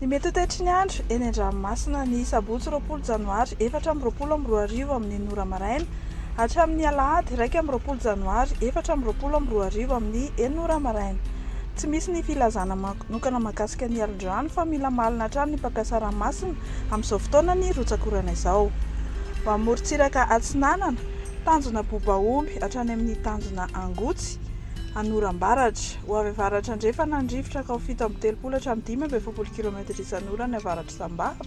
Ny mety ho toetry ny andro eny an-dranomasina ny sabotsy 20 janoary 2024 amin'ny enina ora maraina hatramin'ny alahady 21 janoary 2024 amin'ny enina ora maraina. Tsy misy ny filazana manokana mahakasika ny alin-drano fa mila malina hatrany ny mpampiasa ranomasina amin'izao fotoana ny rotsak'orana izao. Ho amin'ny morontsiraka atsinanana, tanjona Bobaomby hatrany amin'ny tanjona Angotsy, Anorambaratra. Ho avy avaratra andrefana ny rivotra ka ho 37 hatramin'ny 45 kilometatra isan'ora any avaratr'i Sambava.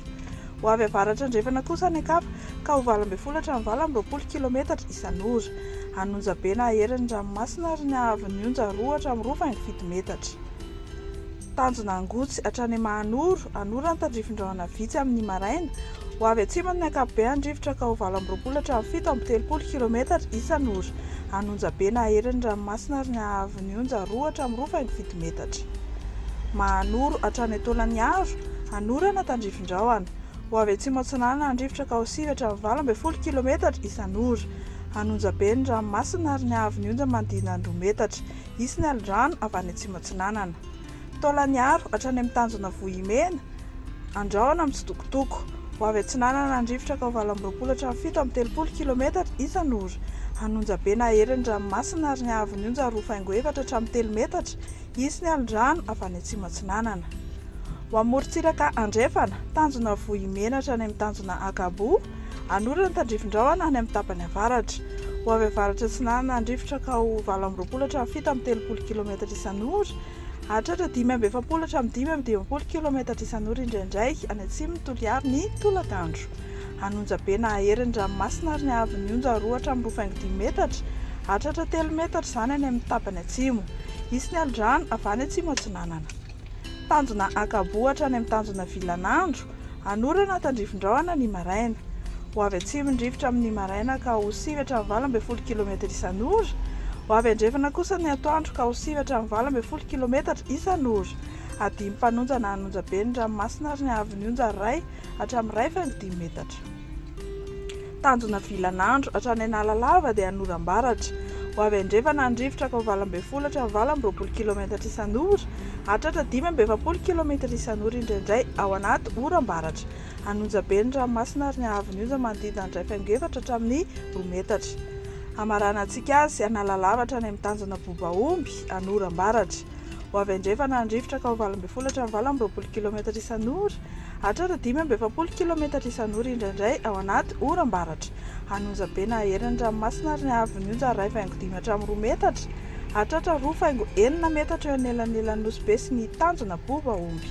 Ho avy avaratra andrefana kosa any an-kafa ka ho 18 hatramin'ny 28 kilometatra isan'ora. An'Onjabe na herin'ny ranomasina ary ny haavon'ny onja 2 hatramin'ny 2,7 metatra. Tanjona Angotsy hatrany Mahanoro, Anora ny tandrifin-drahona vitsy amin'ny maraina. Ho avy atsimo amin'ny ankapobeny ny rivotra ka ho 28 hatramin'ny 37 kilometatra isan'ora. An'Onjabe na herin'ny ranomasina ary ny haavon'ny onja 2 hatramin'ny 2,7 metatra. Mahanoro hatrany Taolagnaro, Anorana tandrifin-drahona. Ho avy atsimo atsinanana ny rivotra ka ho 9 hatramin'ny 18 kilometatra isan'ora. An'Onjabe ny ranomasina ary ny haavon'ny onja manodidina ny 2 metatra. Hisy ny alin-drano avy any atsimo atsinanana. Taolagnaro hatrany amin'ny tanjona Vohimena, Andrahona mitsitokotoko. Ho avy atsinanana ny rivotra ka ho 28 hatramin'ny 37 kilometatra isan'ora. An'Onjabe na herin'ny ranomasina ary ny haavon'ny onja 2,4 hatramin'ny 3 metatra. Hisy ny alin-drano avy any atsimo atsinanana. Ho amin'ny morontsiraka andrefana, tanjona Vohimena hatrany amin'ny tanjona Ankaboa, Anorana tandrifin-drahona any amin'ny tapany avaratra. Ho avy avaratra atsinanana ny rivotra ka ho 28 hatramin'ny 37 kilometatra isan'ora. Hahatratra 45 hatramin'ny 55 kilometatra isan'ora indraindray any atsimon'i Toliary ny tolakandro. An'Onjabe na hahery ny ranomasina ary ny haavon'ny onja 2 hatramin'ny 2,5 metatra. Hahatratra 3 metatra izany any amin'ny tapany atsimo. Hisy ny alin-drano avy any atsimo atsinanana. Tanjona Ankaboa hatrany amin'ny tanjona Vilanandro, Anorana tandrifin-drahona ny maraina. Ho avy atsimo ny rivotra amin'ny maraina ka ho 9 hatramin'ny 18 kilometatra isan'ora. Ho avy andrefana kosa ny atoandro ka ho 9 hatramin'ny 18 kilometatra isan'ora. Hadimy mpanonja na hanonja be ny ranomasina ary ny haavon'ny onja iray hatramin'ny 1,5 metatra. Tanjona Vilanandro hatrany Analalava dia hanoram-baratra. Ho avy andrefana ny rivotra ka ho 18 hatramin'ny 28 kilometatra isan'ora, hahatratra 45 kilometatra isan'ora indraindray ao anaty oram-baratra. Hanonja be ny ranomasina ary ny haavon'ny onja manodidina ny 1,4 hatramin'ny 2 metatra. Hamaranantsika azy, Analalava hatrany amin'ny tanjona Bobaomby, hanoram-baratra. Ho avy andrefana ny rivotra ka ho 18 hatramin'ny 28 kilometatra isan'ora, hatratra 45 kilometatra isan'ora indraindray ao anaty oram-baratra. Hanonja be na hahery ny ranomasina ary ny haavon'ny onja 1,5 hatramin'ny 2 metatra, hatratra 2,6 metatra eo anelanelan'i Nosy Be sy ny tanjona Bobaomby.